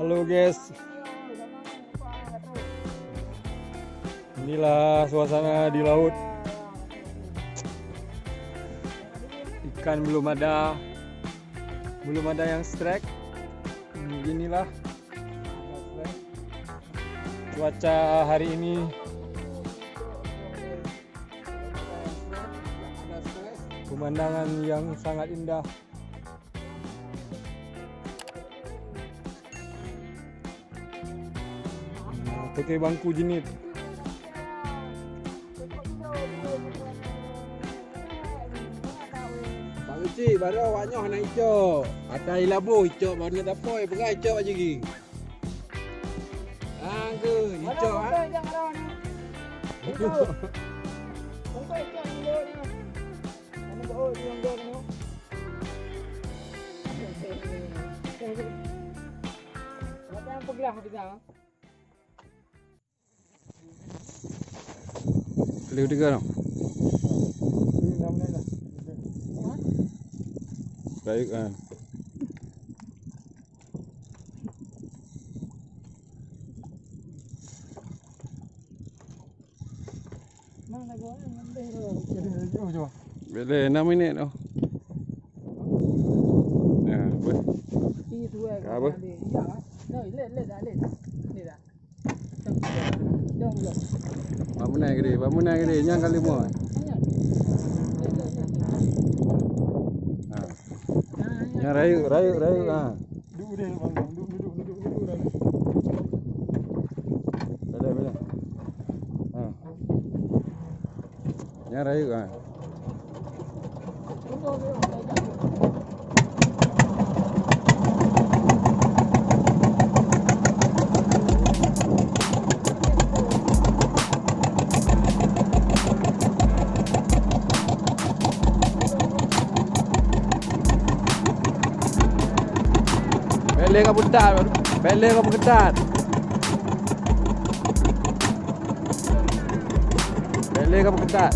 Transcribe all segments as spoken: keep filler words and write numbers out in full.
Halo guys. Inilah suasana di laut. Ikan belum ada. Belum ada yang strike. Beginilah cuaca hari ini. Pemandangan yang sangat indah. Nah, pakai bangku jeuniet. Pak Keuchik, baru awak nyoe hana icok. Atai laboh icok, baru na tapoi, peugah icok Pak Jigi. Ah, tu, icok, ah. Icok. Boleh tiga dong. Baik, ah. Boleh enam minit tu. Ya, boleh. Apa? Bangunan gede, bangunan gede, nyang kali muat. Ha. Nyang rayeuk, rayeuk, rayeuk, ha. Duduk deh, bang. Duduk, duduk, duduk, duduk dah. Boleh, boleh. Ha. Nyang rayeuk, ha. Bèk lé ka peuketat, bèk lé ka peuketat. Bèk lé ka peuketat.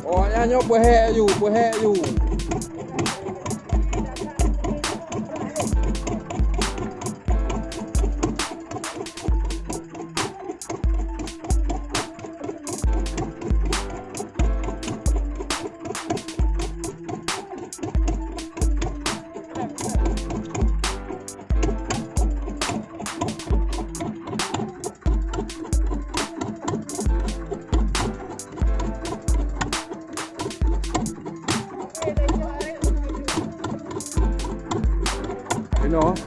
Oh, nyan nyoe peuhék aju, peuhék aju. Inoe.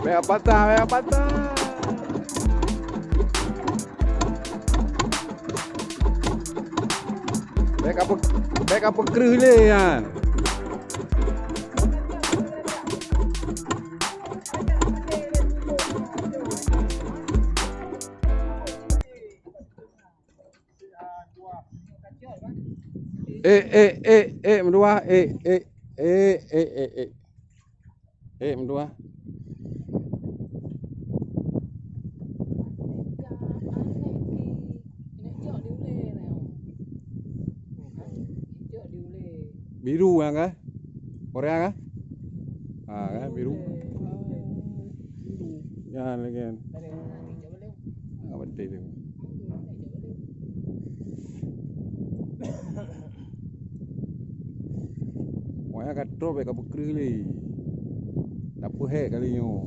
Bèk patah, bèk patah. Bèk ka pe-, bèk ka peukreuh lé nyan. Eh, eh, eh, eh, meutuah, eh, eh, eh, eh, eh, eh. Eh, meutuah. Biru kan, kan? Korea kan? Ha, kan? Biru. Ya, lagi kan. Apa tu? Wayah ka trok, ka beukreueh lé. Tapeuhek kali nyoe.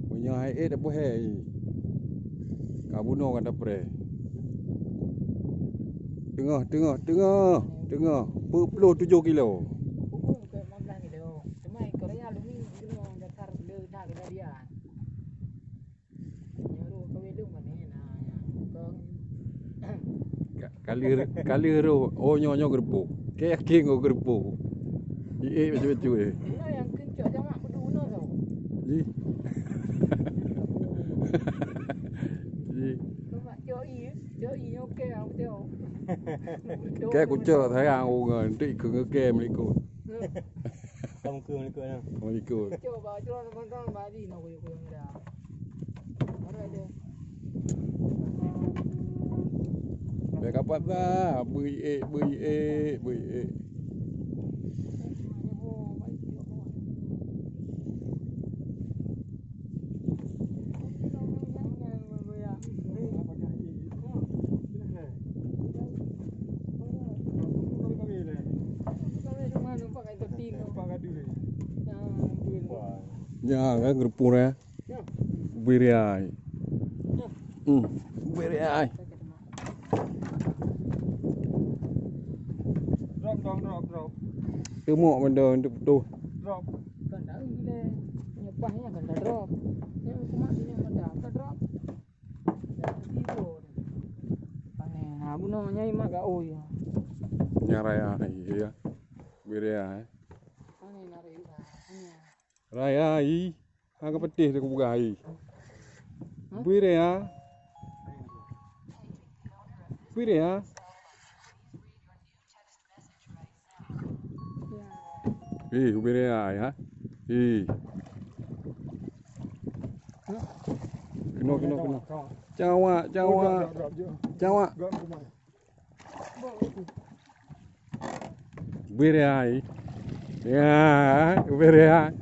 Meunyoe hai ék tapeuhek. Ka bunoe ka tapreh. Teungoh, teungoh, teungoh, teungoh. Peuet ploh tujoh kilo. Ka-, kali, kali roh, oh, nyoe, nyoe geureupoh. Keu yakin ngon geureupoh. Ié bacut-bacut, eh. Jih. Jih. Keu kucok sayang, oh, ngon, tu ikut ngekem likot. Assalamualaikum, waalaikumsalam. Waalaikum. Bèk kapat dah. Beuiék, beuiék, beuiék. Nyan kan geureupoh, eh. Bui riai. Hmm, bui riai. Drop, drop, drop, drop. Teumok benda untuk betul. Drop. Kan dah gila. Nyepah nya kan dah drop. Nya cuma ini mata, dah drop. Dah tidur. Panen. Ha, bunoe nyai mak gak oi. Nya raya, iya. Bui riai, eh. Panen hari ini. Raya, i. Hang ka peuteh teuka peugah hai. Bui re ha. Bui re ha. Eh, bui re ha, ya. Eh. Kena, kena, kena. Cawak, cawak. Cawak. Bui re hai. Ya, bui re hai.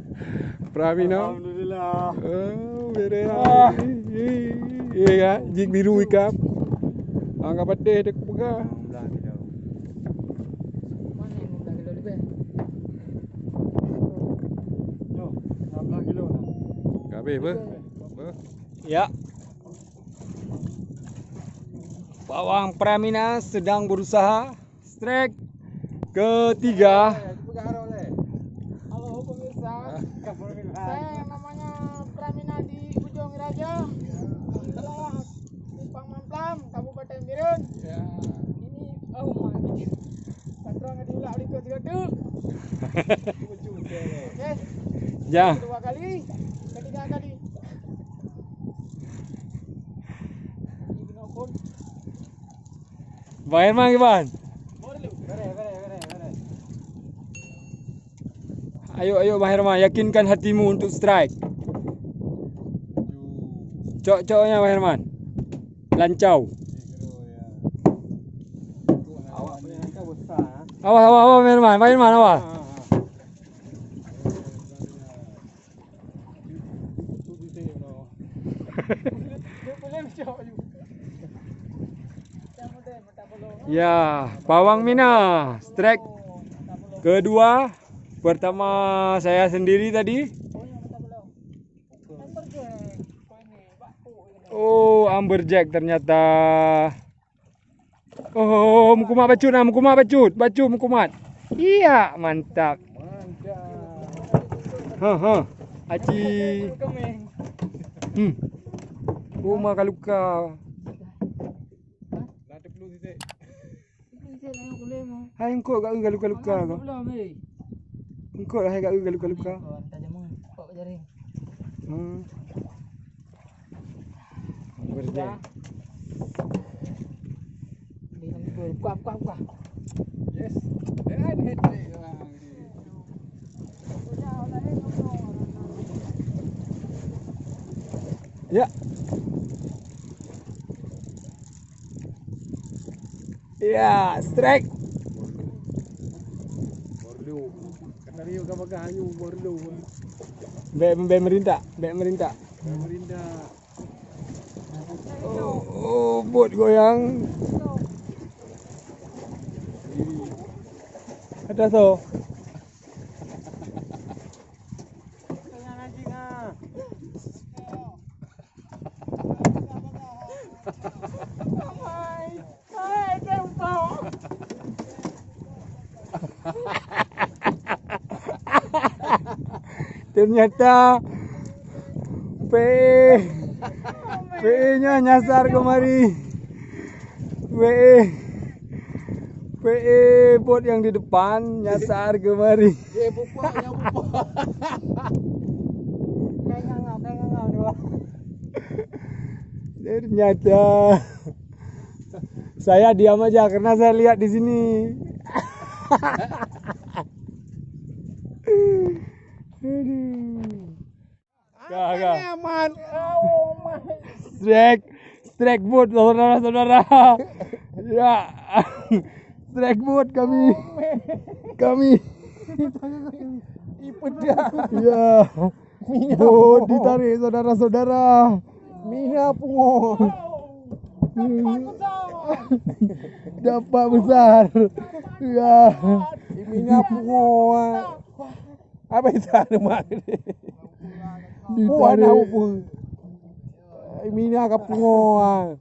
Pramina. Alhamdulillah. Oh, bui re hai. Ah. Iya, ya, jik biru ikap. Angka peuteh dek peugah. Habis, apa? Apa? Ya. Pawang Pramina sedang berusaha strike ketiga. Halo pemirsa, saya yang namanya Pramina di Ujung Raja, di wilayah Simpang Mamplam, Kabupaten Bireuen. Ini, oh my, patrong di ulah berikut tiga tu. Oke. Ya. Kedua kali, ketiga kali. Bang Herman, gimana? Ayo, ayo, Bang Herman, yakinkan hatimu untuk strike. Cok-coknya, Bang Herman. Lancau. Awas, awas, awas, Bang Herman, Bang Herman, awas. Ya, Pawang Mina, strike kedua. Pertama saya sendiri tadi. Oh, amberjack ternyata. Oh, meukumat bacut nah, meukumat bacut. Bacut meukumat. Iya, mantap. Ha, ha. Aci. Hmm. Uma ka luka. Hai, engkok gak eu ka luka-luka ko. Engkok hai gak eu ka luka-luka. Hmm. Berjaya. Buka, buka, buka. Yes. Dan hat-trick orang ni. Ya. Ya, strike. Bordeaux. Kata dia bagah-bagah hanyu Bordeaux. Bèk, bèk merintak, bèk merintak. Bèk merintak. Oh, oh, bot goyang. Atas, oh. Ternyata P E, P E nya nyasar keumari. P E, P E bot nyang di depan nyasar keumari. Dia bupak, dia bupak. Ternyata saya diam aja karena saya lihat di sini. Aduh. Ka, ka. Aman. Strike, strike bot, saudara-saudara. Ya. Strike bot kami. Kami. Ipedah. Ya. Minyak bot ditarik, saudara-saudara. Minyak pungo. Dapat besar. Ya. Minyak pungo. Apa itu mak? Ditarik. Mina ka pungo ah.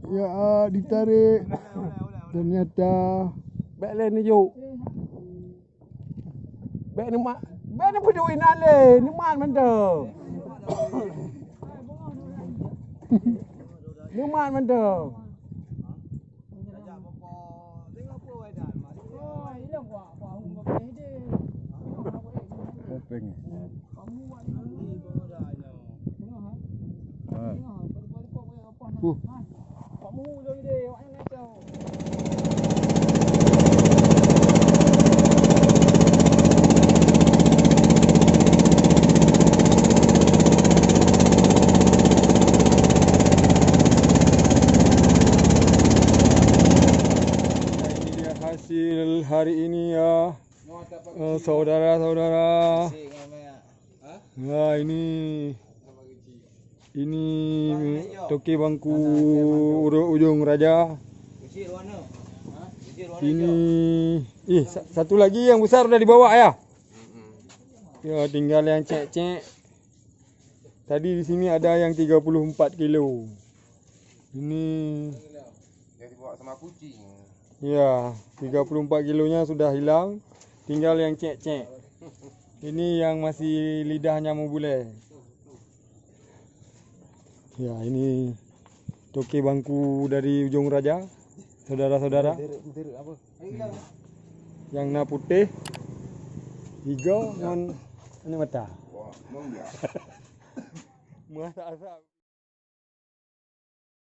Ya, ditarik. Ternyata. Bèk lé ni juk. Bèk ni mak. Bèk ni peudui na lé. Ni mat mantong. Ni mat mantong. Kopeng. Ha. Huh. Nah, ini dia hasil hari ini ya, eh, saudara-saudara. Nah, ini, ini toke bangku uru-, ujung raja. Ini, ih, sa-, satu lagi yang besar udah dibawa ya. Ya, tinggal yang cek-cek. Tadi di sini ada yang tiga puluh empat kilo. Ini. Yang dibawa sama kucing. Ya, tiga puluh empat kilonya sudah hilang. Tinggal yang cek-cek. Ini yang masih lidahnya mebulai. Ya, ini toke bangku dari Ujong Raja, saudara-saudara. Yang na putéh, ijo ngon aneuk mata. Meuasap-asap.